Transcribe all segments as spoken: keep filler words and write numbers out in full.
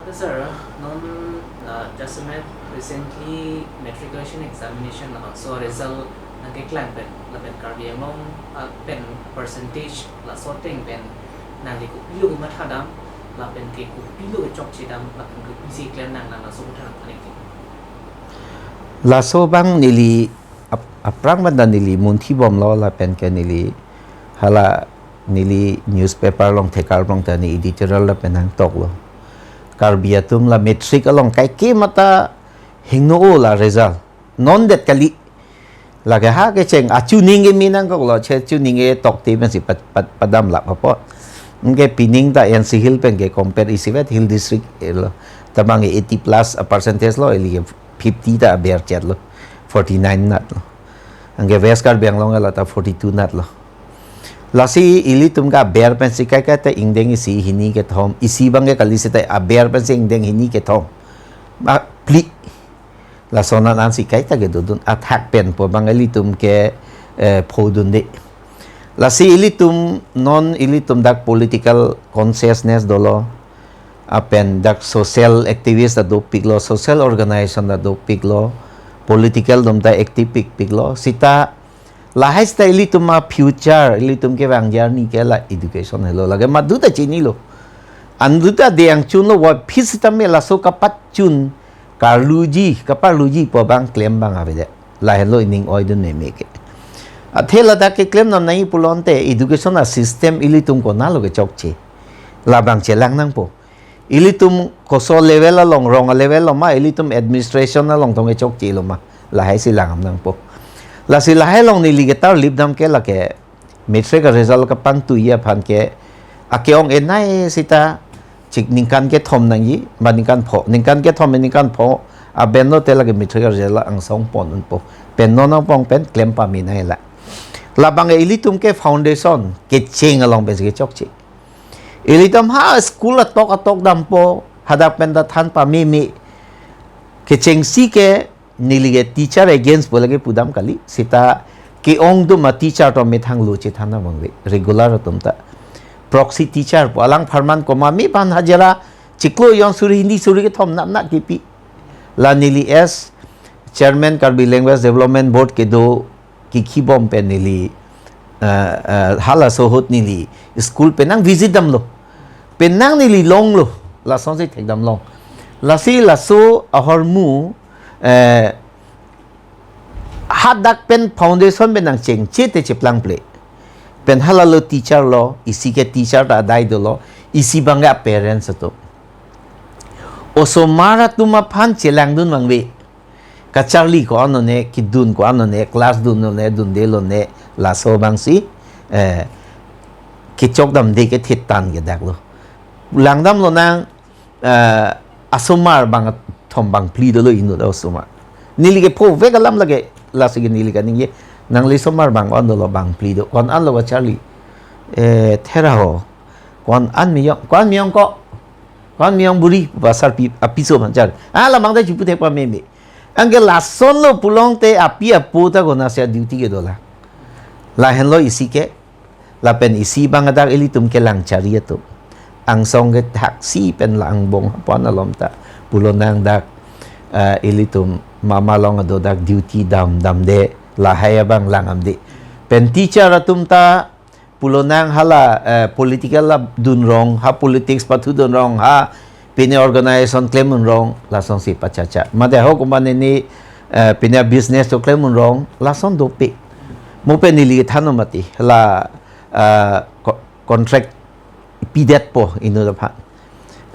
Sir, non uh, just a minute, recently matriculation examination labangso result nangkeklang pen, lapen Karbi Anglong uh, pen percentage laso ateng pen nangli kopilo kemathadam, lapen ke kopilo kechokchedam, lapen kopisi klem nang nang laso kuthan panik. Laso abang neli ap- aphrang banda neli munthi bomlo lapen ke neli hala neli newspaper along thekar along ta ne editorial lapen nangtoklo. Karbi atum la matric along kaike mata hingno-o la result. Non det kali. Lake ha kecheng achuning ke minang koklo che chuning ke tokte pensi pad, pad, padam lap apo. Anke pining ta N C Hill pen ke compare isivet Hill District lo. Tabang eighty plus a percentage lo, ili ke fifty ta aber chet lo. Forty nine nat lo. Anke West Karbi Anglong la ta forty two nat lo. Lasi ilitum ke aber pensi kaikai ta ingdeng isi hini kethom, isi abang ke kali seta aber pensi ingdeng hini kethom. Ba phli. Lason an ansi kaita kedodun athak pen pu abang ilitum ke eh, phodunde. Lasi ilitum non ilitum dak political consciousness dolo. Apen dak social activist ta dopiklo, social organization ta dopiklo, political atum ta active pikpiklo. Seta lahai seta ilitum a future, ilitum kevang journey ke la education helo. Lake madu ta chinilo. Andu ta dei angchunlo, wa phis seta me laso kapachun karluji, kaparluji pu abang klem abang avedet. Lahenlo ining oidun meme ke. Athe ladak keklem nam nai pulote education a system ilitum konatlo kechokche. Labang chelang nangpo. Ilitum koso level along, rong a level lo ma, ilitum administration along tong kechokche lo ma. Lahai si langdam nangpo. Lasi lahai along neli ketar lipdam ke lake matric a result kapangtui aphan ke ake-ong enai seta chik ningkan kethom nangji, ba ningkan pho, ningkan kethom, ningkan pho, aben lo te lake matric a result angsong pon unpo. Pen non nangpong pen klem pame nai la. Labang ke ilitum ke foundation kecheng along pensi kechokche. Ilitum ha school atok atok dampo, hadak pen ta than pameme. Kechengsi ke neli ke teacher against pu lake pudam kali, seta ke-ong atum a teacher atum methang lo chethan abang le, regular atum ta. Proxy teacher pu alang apharman komat me aphan hajira chiklo jon suri hini suri kethom nat nat kipi. La neli as chairman Karbi Language Development Board kedo kikhi bom pen neli, eh, eh, halaso ahut neli school penang visit damlo. Penang neli longlo. Lasonsi thekdam long. Lasi laso ahormu, eh, hadak pen foundation pen nangchengche te cheplangple. Pen halalo teacher lo, isi ke teacher ta adai dolo, isi abang ke parents atum. Osomar atum aphan chelangdun vangve. Kacharli ko-an lone, kidun ko-an lone, class dun lone, dunde lone, laso abangsi, eh, kechok damde kethe tan ke dak lo. Langdam lonang, eh, asomar bangthom bangphli dolo inut osomar. Neli kepho vek alam lake, lasi ke neli kaningje, nangli somar bang-an dolo bangphli do, ko-an lo kacharli. Eh, thera ho, ko-an miyong, ko-an miyong ko, ko-an miyong buri, pasar pi, apiso manchar. Ah, labang ta chipu thek pameme. Anke lason lo pulote api apo ta konatsi a duty kedo la. Lahenlo isi ke, lapen isi abang dak ilitum kelang chari atum. Angsong ke thaksi pen la angbong apon alom ta. Pulo nang dak, eh, ilitum mama along ado dak duty dam damde, lahai abang lang damde. Pen teacher atum ta pulo nang hala, eh, political la dunrong, ha politics pathu dunrong, ha pine organization klem dunrong, lasonsi pachacha. Mate ho kuman ini, eh, pine business to klem dunrong, lason dopik. Mo pen neli than mati, la, eh, co-, contract pidetpo inut aphan.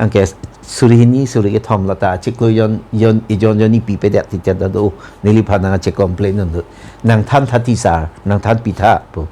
Anke suri hini, suri kethom la ta, chiklo jon, jon, ijon jon ipi pedet teacher ta do, neliphan nang che complain dun do. Nangthan tha teacher, nangthan pitha pu.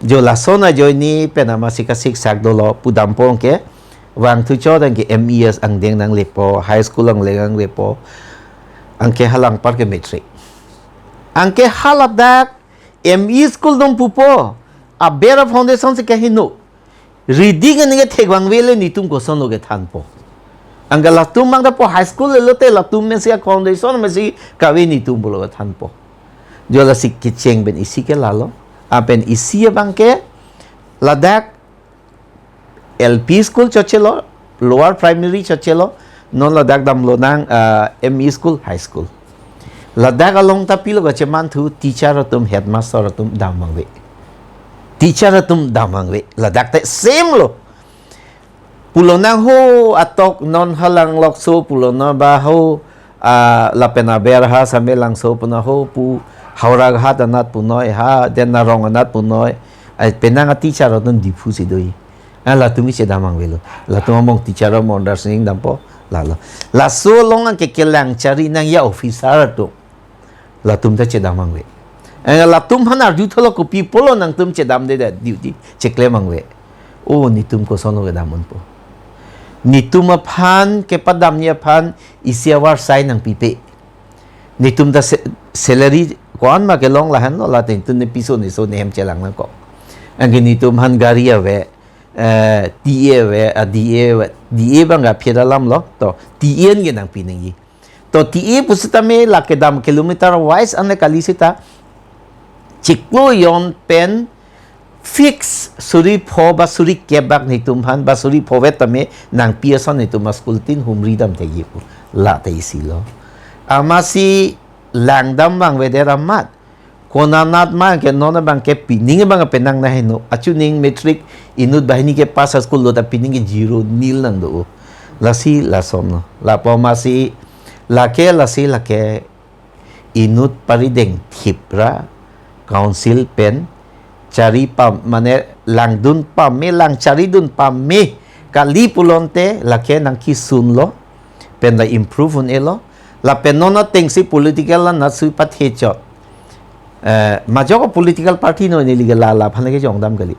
Jo lason ajoine pen amatsi kasiksak dolo, pudam pon ke, vangthu cho dan ke M E S angdeng nanglepo, high school angleng nanglepo, anke hala anpar ke matric. Anke haladak M E school dong pupo, aber a foundation si kaheno. Reading ani ke thek vangve le netum kosonlo kethanpo. Anke latum abang ta po high school le lote latum mesi a foundation mesi kave netum pulo kethanpo. Jo lasi kecheng pen isi ke lalo. Apen isi abang ke ladak L P school chochelo, lower primary chochelo, Non ladak damlonang, ah, M E school, high school. Ladak along ta pilo kachemanthu, teacher atum, headmaster atum dam vangve. Teacher atum dam vangve. Ladak te same lo. Pulonang ho atok non ha Langlokso pulonang ba ho, ah, lapen aber ha Samelangso puna ho pu Howraghat anat punoi ha, den arong anat punoi. Ai penang a teacher atum Diphu si doi. Ah, latum ke chedam vangvelo. Latum among teacher among understanding dampo, lalo. Laso along ke kelang chari nangji a officer atum. Latum ta chedam vangve. Eh, latum aphan arjutholo kopi pulo nangtum chedamde da duty cheklem vangve. O, netum kosonlo kedam unpo. Netum aphan kepadamji aphan isi avarsai nangpipe. Netum ta se-, salary ko-an ma kelong lahenlo, late netum ne piso neso nehem chelang nangkok. Anke netum aphan gari ave, eh, T A ave, ah, D A ave, D A abang ke aphi alam lo, to, T A an ke nangpi nangji. To, T A pusitame lake dam kilometer wise ane kali seta, chiklo jon pen fix suri pho ba suri kep bak netum aphan ba suri pho vet tame nangpi ason netum a school tin humri damtheji pu. Late isi lo. Amatsi langdam vangvedet amat. Konanat ma ke non abang ke pining abang penang naheno. Achuning matric inut banghini ke pass a school lo ta pining ke zero nil nangdo. Lasi lason lo. Lapu amatsi lake lasi lake inut parideng thip ra council pen chari pam mane langdun pame lang charidun pame kali pulote lake nangkisun lo pen la improve un-elo lapen non atengsi political la nasu pathe chot. Eh, majok political party no neli ke la la aphan ke jongdam kali.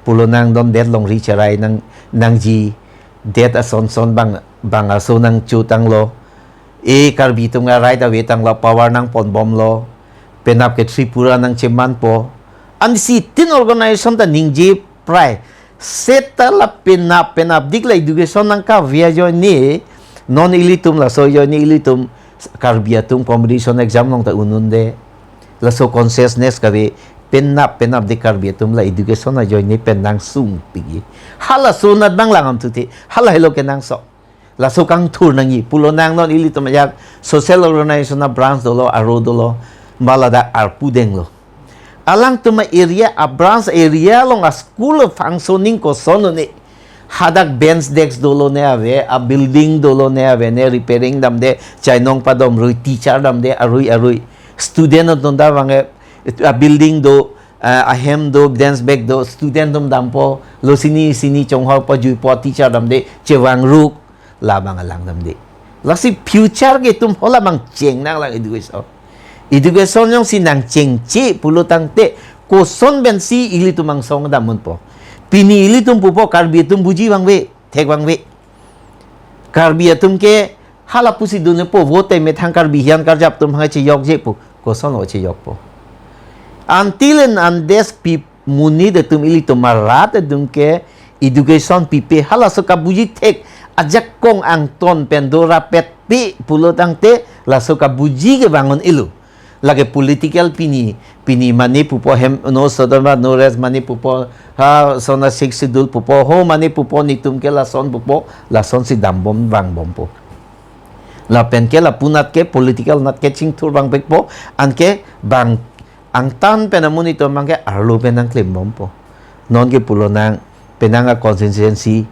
Pulonang dondet longri cherai nang nangjidet ason son bang bang aso nangchotanglo. E Karbi atum ke right avetanglo, power nangponbomlo. Penap ke Tripura nangchemanpo. Ansi tin organization ta ningje prai. Seta la penap penap dik la education nangkave ajoine. Non ilitum laso ajoine ilitum Karbi atum competition exam along ta un-unde. Laso consciousness kave penap penap dik Karbi atum la education ajoine pen nangsung pigi. Halaso anat bang langdam thuthe. Hala helo kenangsot. Laso kangthur nangji. Pulonang non ilitum ajak social organization a branch dolo, aro dolo, ba ladak arpu denglo. Alangtum a area, a branch area along a school functioning koson un-e. Hadak bench desk dolo ne ave, a building dolo ne ave ne repairing damde, chainong padom rui, teacher damde, arui arui. Student atum ta vang e, a building do, a, ahem do, bench bag do, student atum dampo, lo sini sini chonghorpo, juipo, teacher damde, chevang ruk. Labang alang damde. Lasi future ke itum hala bang cheng nanglang education. Education jongsi nangchengche pulo tangte koson pensi ilitum angsong dam unpo. Pini ilitum pupo Karbi atum buji vangve, thek vangve. Karbi atum ke hala pusi dunpo vote methang Karbi hian karjap atum aphan chejokje pu. Kosonlo chejokpo. Until and unless pi monit atum ilitum arat atum ke education pipe halaso kabuji thek ajakong angton pen do rapet pi pulo tangte laso kabuji ke vang un-elo. Lake political pini, pini mane pupo hem no sodoma no res mane pupo ha sona six schedule pupo ho mane pupo netum ke lason pupo lasonsi dambom vangbompo. Lapen ke lapu anat ke political anat ke chingthur vangvekpo anke bang angtan pen amonit atum abang ke arlo pen nangklembompo. Non ke pulonang penang a constituency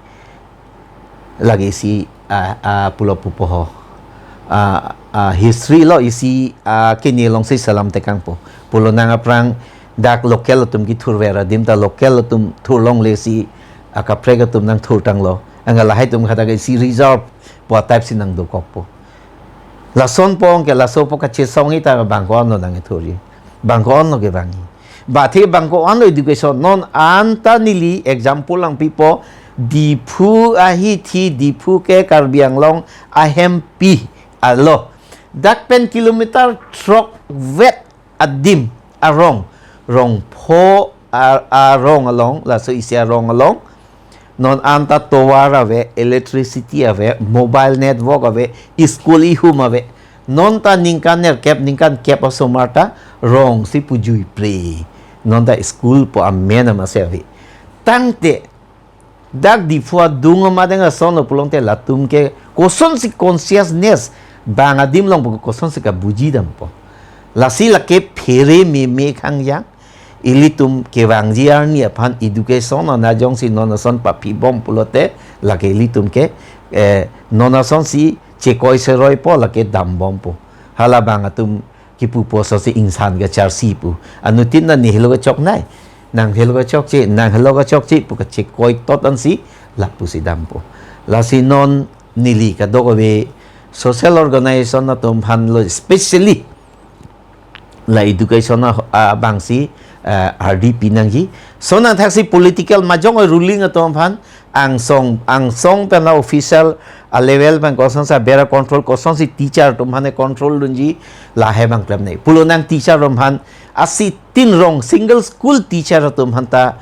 lake isi a, a pulo pupo ho. A, a history lo isi a kini alongsi salam tekangpo. Pulonang aphrang dak local atum kethurver adim ta local atum thurlongle si a kaprek atum nangthurtanglo. Anke lahai atum khadak isi reserve po type si nangdokokpo. Lasonpo anke lasopo kachesong ita bang ko-anlo nangthurji. Bang ko-anlo kevangji. Ba athe bang ko-anlo education non anta neli example nangpipo Diphu ahithi Diphu ke Karbi Anglong ahempi alo. Dak pen kilometer throk vet adim arong, rong pho a, arong along, laso isi arong along. Non anta tovar ave, electricity ave, mobile network ave, school ihum ave. Non ta ningkan nerkep, ningkan kep asomar ta rong si pujui pre. Non ta school po amen amatsi ave. Tangte Dak Diphu adung amat deng ason lo pulote latum ke kosonsi consciousness bang adim along pu kosonsi kabuji dampo. Lasi lake phere meme khangjang. Ilitum kevangji arni aphan education ana jongsi non ason paphibom pulote lake ilitum ke, eh, non asonsi chekoi seroipo lake dambompo. Hala bang atum kipu poso si ingsan kacharsi pu. Anuttin na nihilo kachoknei. Nanghilo kachokche, nanghilo kachokche pu kachekoi tot ansi lapusi dampo. Lasi non neli kadokave social organization atum aphan lo, especially la education a-, abangsi, eh, R D P nangji. Lason athaksi political majong ruling atum aphan angsong, angsong pen la official a-level pen kosonsi bera control, kosonsi teacher atum aphan control dunji, lahai bang klemnei. Pulo nang teacher atum aphan asi tin rong single school teacher atum aphan ta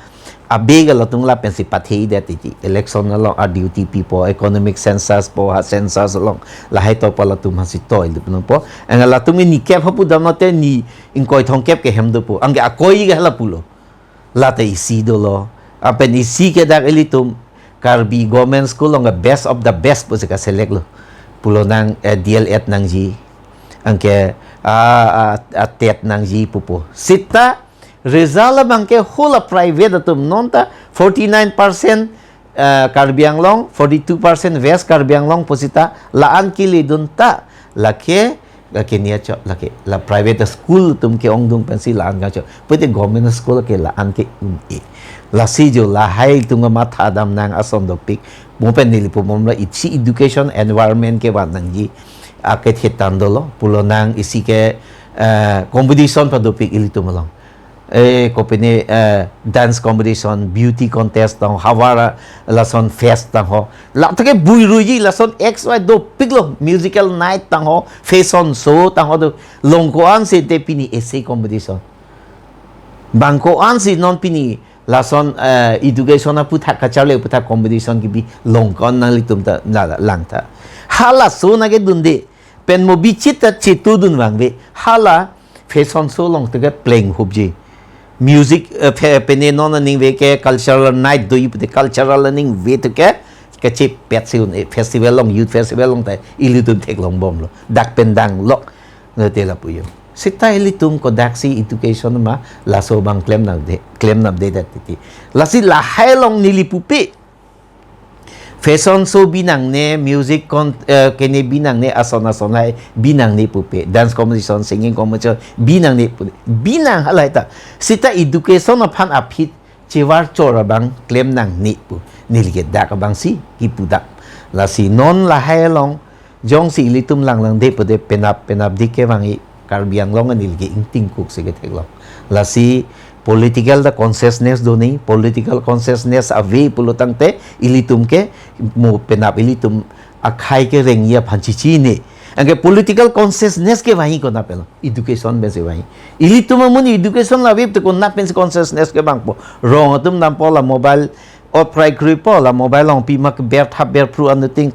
abega latum lapensi pathei det titi. Election along a-duty pipo, economic census po, ha census along lahai to pa latum aphansi toi lupnungpo. Anke latum ni kep hapu damlote ni ingkoi thomkep ke hem dopo. Anke akoi ke hala pulo. Lata isi dolo. Apen isi ke dak ilitum Karbi Government School along ke best of the best pusi ka-select lo. Pulo nang, eh, D L Ed nangji. Anke, ah, ah, ah, TET nangji pupo. Seta result abang ke hala private atum non ta forty nine percent, eh, Karbi Anglong, forty two percent West Karbi Anglong pusita la-an keledun ta lake, lake nia chok lake la private school atum ke-ongdung pensi la-an kachok. Pute government school ke la-an ke un-e. Lasi jo lahai atum matha dam nang ason dopik. Mo pen neli pumom la isi education environment kevan nangji. Akethe tang dolo, pulo nang isi ke, eh, competition padopik ilitum along. Eh, kopine, eh, dance competition, beauty contest tang, havar lason fest tang ho. Lata ke buiruji lason X Y dopiklo, musical night tang ho, fashion show tang ho do. Longko ansi te pini essay competition. Bangko ansi non pini lason, eh, education aputhak kacharli aputhak competition kibi longko an nanglitum ta na langtha. Halaso na kedunde. Pen mo bichit ta chetudun vangve. Hala fashion show along teke pleng hupji. Music, eh, phe-, pene non aningve ke cultural night doji pute cultural aningve teke kachepet si un-e festival along, youth festival along ta ilitum theklongbomlo. Dak pen danglok. Nate lapu jo. Seta ilitum kodaksi education ma laso bang klem nangde, klem nangde dat titi. Lasi lahai along neli pupe. Fashion show binangne, music con-, eh, kene binangne, ason ason hai binangne pupe. Dance competition, singing competition binangne pupe. Binang halai ta. Seta education aphan aphi chevar chor abang klem nangne pu. Neli ke dak abangsi kipu dak. Lasi non lahai along jongsi ilitum langlangde pute penap penap dik kevangji Karbi Anglong anil ke ingtingkuk si ketheklong. Lasi political ta consciousness do nangji, political consciousness ave pulo tangte ilitum ke mo penap ilitum akhei kerengji aphan chechinine. Anke political consciousness kevangji konat pen lo, education pensi vangji. Ilitum amonit education la ave pute konat pensi consciousness kevangpo. Rong atum dampo la mobile, ot prai kruipo la mobile along pima keber thap ber phru anuttin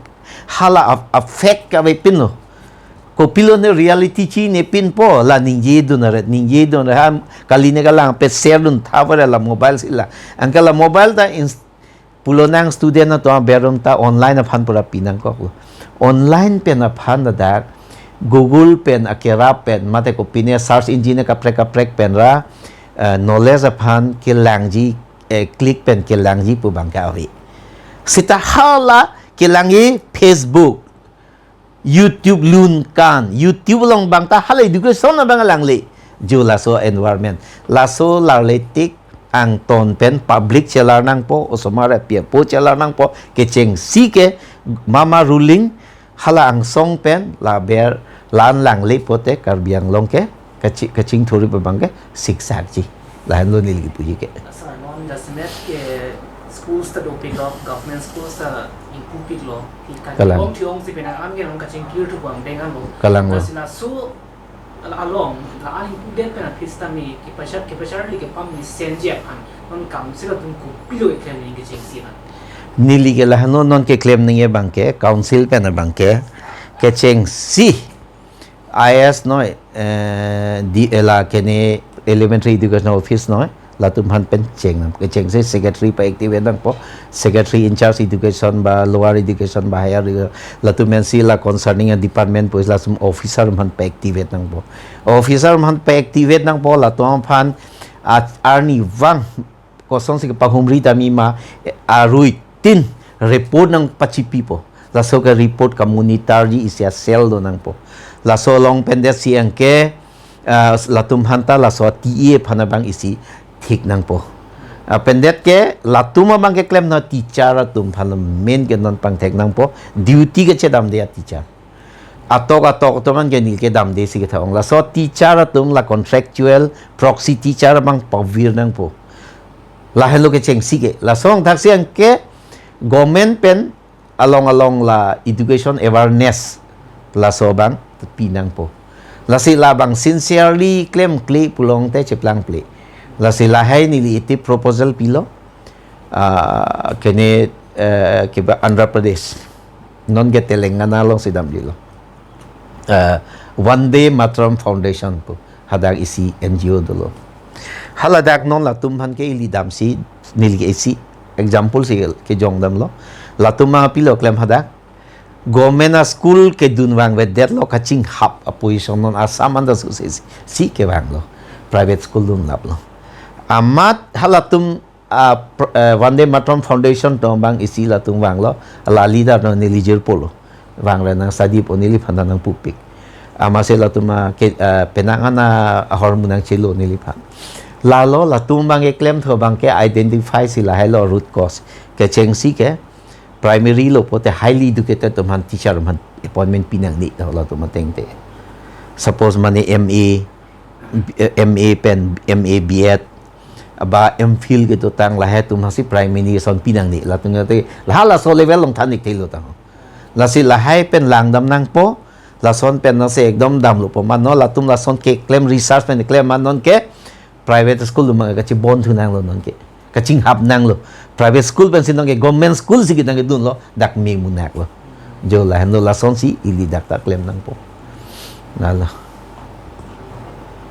hala a, a fake kave pinlo. Kopilo ne reality chinine pinpo la ningjedun aret, ningjedun aret ha kali ne kalang pe share dun thap aret la mobile si la. Anke la mobile ta ins-, pulo nang student atum aberum ta online aphan pura pinangkoklo. Online pen aphan ladak Google pen akerap pen mate kopine search engine kaprek kaprek pen ra, eh, knowledge aphan kelangji, eh, click pen kelangji pu bang ke ave. Seta hala kelangji Facebook, YouTube lun kan, YouTube along bang ta hala education abang alangle. Jo laso environment. Laso larle tik angton pen public chelar nangpo, osomar api apo chelar nangpo, kechengsi ke mama ruling hala angsong pen la ber la-an langle pute Karbi Anglong ke kachi-, kachingthurji pu bang ke siksak ji. Lahenlo neli kipuji ke. Sir, non jasemet ke schools ta dopiklo, government schools ta ingpupiklo. Kalang. Kachingthur ong si penang an ke non kachingthur thu bang deng anlo. Kalanglo. Lasi laso al-, along, la-an ingpudet pen aphi sitame kepachar, kepacharli kepamesen ji aphan non council atum kopilo keklem nangji kechengsi aphan. Neli ke lahenlo non keklem nangji abang ke, council pen abang ke, kechengsi I S noi, eh, di ela kene elementary education office noi, latum aphan pen cheng nang. Kechengsi secretary pa-activate nangpo. Secretary in charge education ba lower education ba higher education, latum pensi la concerning a department pu isi latum officer aphan pa-activate nangpo. Officer aphan pa-activate nangpo, latum aphan a-, arnivang kosonsi kepahumri tame ma, eh, arui tin report nangpachipipo. Laso ke report ke-monitorji isi a-cell do nangpo. Laso along pendetsi anke, ah, latum aphanta laso T E aphan abang isi thik nangpo. Ah, pendet ke latum abang keklem na teacher atum aphan main ke non pangthek nangpo. Duty kechedamde a-teacher. Atok atok atum anke neli kedamde si ketha-ong. Laso teacher atum la contractual proxy teacher abang pavir nangpo. Lahenlo kechengsi ke. Laso angthaksi anke government pen along along la education awareness laso abang pi nangpo. Lasi labang sincerely klemkle pulote cheplangple. Lasi lahai neli iti proposal pilo. Ah, kene, eh, keba Andhra Pradesh. Nonke Telangana alongsi damdelo. Eh, Vande Mataram Foundation pu hadak isi N G O dolo. Haladak non latum aphan ke ili damsi, neli ke isi example si kejong damlo. Latum apilo klem hadak. Government a-school kedun vangvedetlo, kachinghap a-position non Assam anta susi si kevanglo. Private school dunlaplo. Amat halatum, ah, pr-, eh, Vande Mataram Foundation atum abang isi latum vanglo, la leader non neli jirpo lo. Vangre nang study po, neliphan nangpupik. Amatsi latum a ke, eh, penang an ahormu nangchelo neliphan. Lalo latum abang keklem thu abang ke-identify si lahailo root cause. Kechengsi ke primary lo pote highly educated atum aphan teacher atum aphan appointment pi nangne ta latum ateng te. Suppose mane M A, eh, M A pen, M A B Ed, ba M Phil kedotang lahai atum aphansi primary ason pi nangne. Latum te, lahai laso level along than-ik thelo tang. Lasi lahai pen langdam nangpo, lason pen nasi ekdom damlo po. Mano latum lason keklem research pen klem ma nonke private school atum abang kachibon thu nanglo nonke. Kachinghap nanglo. Private school pensi nonke government school si kita kedunlo, dak me munak lo. Jo lahenlo lasonsi ili dak ta klem nangpo. Lalo.